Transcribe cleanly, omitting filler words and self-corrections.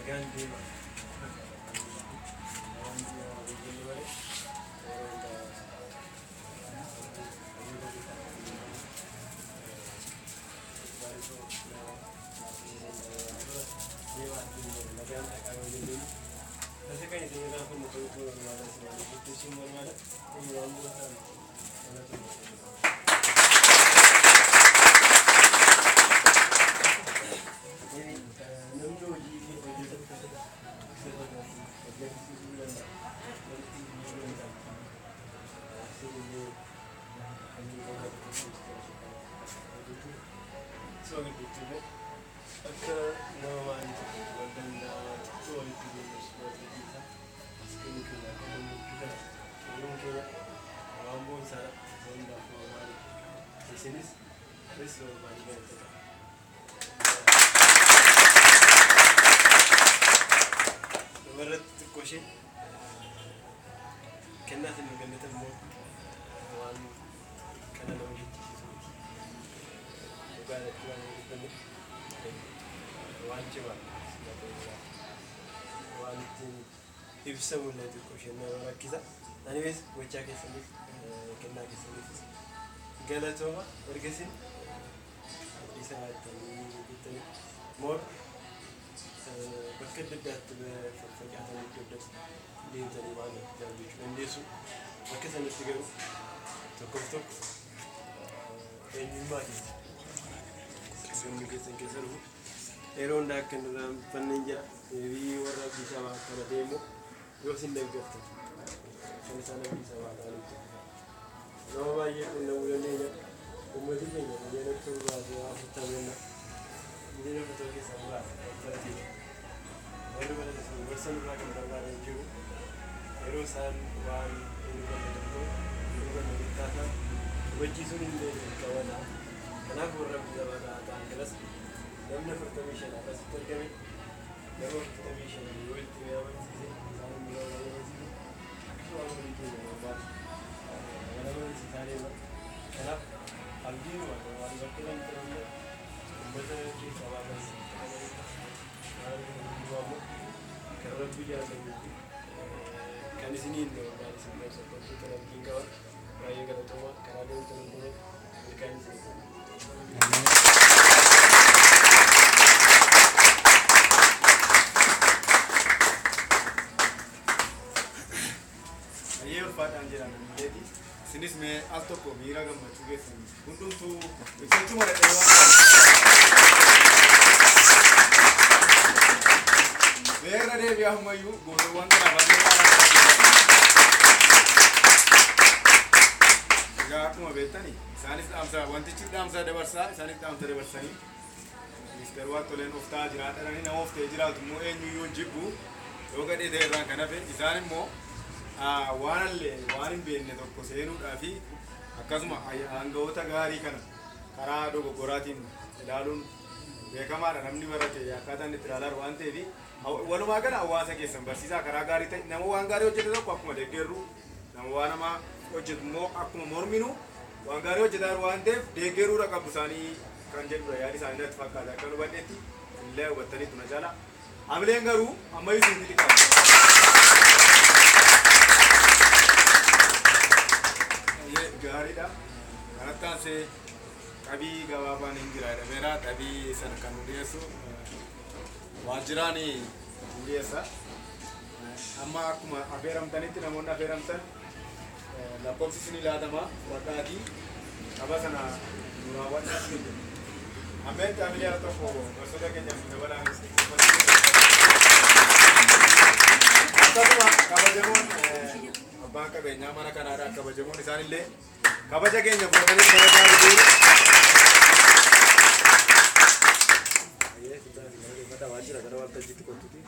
Nagaan deema. Waan biyya malee yeroo hundaa nagaan dhaqaa yoo jennuun tasa kan isin irraa funnu ta'utu barbaada, isin waan guddichuun barbaada, waan bu'ataan galatooma. Namni hojii hojjetu hojjechiisuu danda'a. Walitti jijjiiruu danda'a. Isinillee hojii hojjetu. Soo gidduutti akka nama maatii tokko wal danda'a xiqqoo walitti bu'uus waltajjiisa as kennu keenya akka gammachuu kana xumuruun keenya waan boonsaadha. Hundaaf waan isinis anis barbaadii galatoota. Dhumarratti xiqqoo ishee kennaa isin kennitan immoo waan kana nama jechisiisu miti. Dhugaadhatti waan hin dubbanne waan cimaa waan ittiin ibsamu illee xiqqoo ishee nama rakkisa. Anyways, gochaa keessaniif, kennaa keessaniifis galatooma. Ergasiin abdii sanaattanii jettanii more bakka adda addaatti faffacaatanii iddoo adda deemtanii waan adda hojjechuu dandeessu. Bakka sanatti garuu tokkoof tokko eenyummaa keessa sammuu keessan keessa dhufu yeroo hundaa akka hin irraanfanneen jira. Biyyi warra abdii sabaa kana deemu yoo isin deeggartan kan isaan abdii sabaa ta'anii itti nama baay'ee qunnamuu dandeenya. Uummati keenya 7,440,000, 40,000 keessaa muraasa kan baratee warri barate sun gorsa nurraa kan barbaadan jiru. Yeroo isaan waan hin hubanne tokko hin hubanne bittaasaa hubachiisuun illee dirqamadha. Kanaaf warra abdii sabaa ta'an kanas namni 45 akkasitti argame nama 45 yoo itti amansiise, isaan hundumaa wal amansiise, akkasuma walii keenya barbaadu wal amansiisaa deema. Kanaaf abdiin waan bakka lamatti namni uummata keessaa baasan waan hundumaa immoo kan Rabbi jaallatuu fi kan isiniin normaal isin barsiisu kan abdiin qaba. Baay'ee galatooma, karaa deemtan hundumaa milkaa'in isin. Baay'ee ulfaadhaan jedha namni. Isinis mee al tokko miira gammachuu keessan hundumtuu ibsachuu maladhee waan beerra deebi'aa ammayyuu gootowwan kana baay'ee. Egaa akkuma beektani isaanis dhaamsa wantichi dhaamsa dabarsaa, isaanis dhaamsa dabarsanii Ministeer Waaqtoleen of ta'aa jiraadhanii nama of ta'ee jiraatu immoo eenyuyyuu hin jibbu yoo gadhee ta'e irraan kan hafe. Isaan immoo waan allee waan hin beekne tokko seenuudhaa fi akkasuma aangawoota gaarii kana karaa dogoggoraatiin ilaaluun beekamaadha. Namni barate akkaataa inni itti ilaalaa waan ta'eef, walumaa gala hawaasa keessan barsiisaa. Karaa gaarii ta'e nama waan gaarii hojjete tokko akkuma deeggarru, nama waan hamaa hojjetu immoo akkuma morminu, waan gaarii hojjetaa jiru waan ta'eef deeggaruudha qabu isaanii kan jedhudha yaadi isaanii natti fakkaata. Akka hubadhetti illee hubattaniitu na caala. Hamileen garuu ammayyuu isinitti xiqqaata. Gaariidha. Kanatti aansee xabii gabaabaan hin jira jedhameera. Xabii sana kan nu dhiyeessu waajjiraan nu dhiyeessa. Amma akkuma affeeramtanitti namoonni affeeramtan lakkoofsi isinii laatama fudhadhaatii qaba sana nu raawwadhaa isin jedhu. Ammeen xabilee al tokko barsoota keenyaaf nu dabalaanis. Akkasuma kabajamoon abbaan qabeenyaa mana kanaadhaan kabajamoon isaanillee kabaja keenya fudhatanii kabajaa jiru. Waajjira gara waltajjiitti kottuti.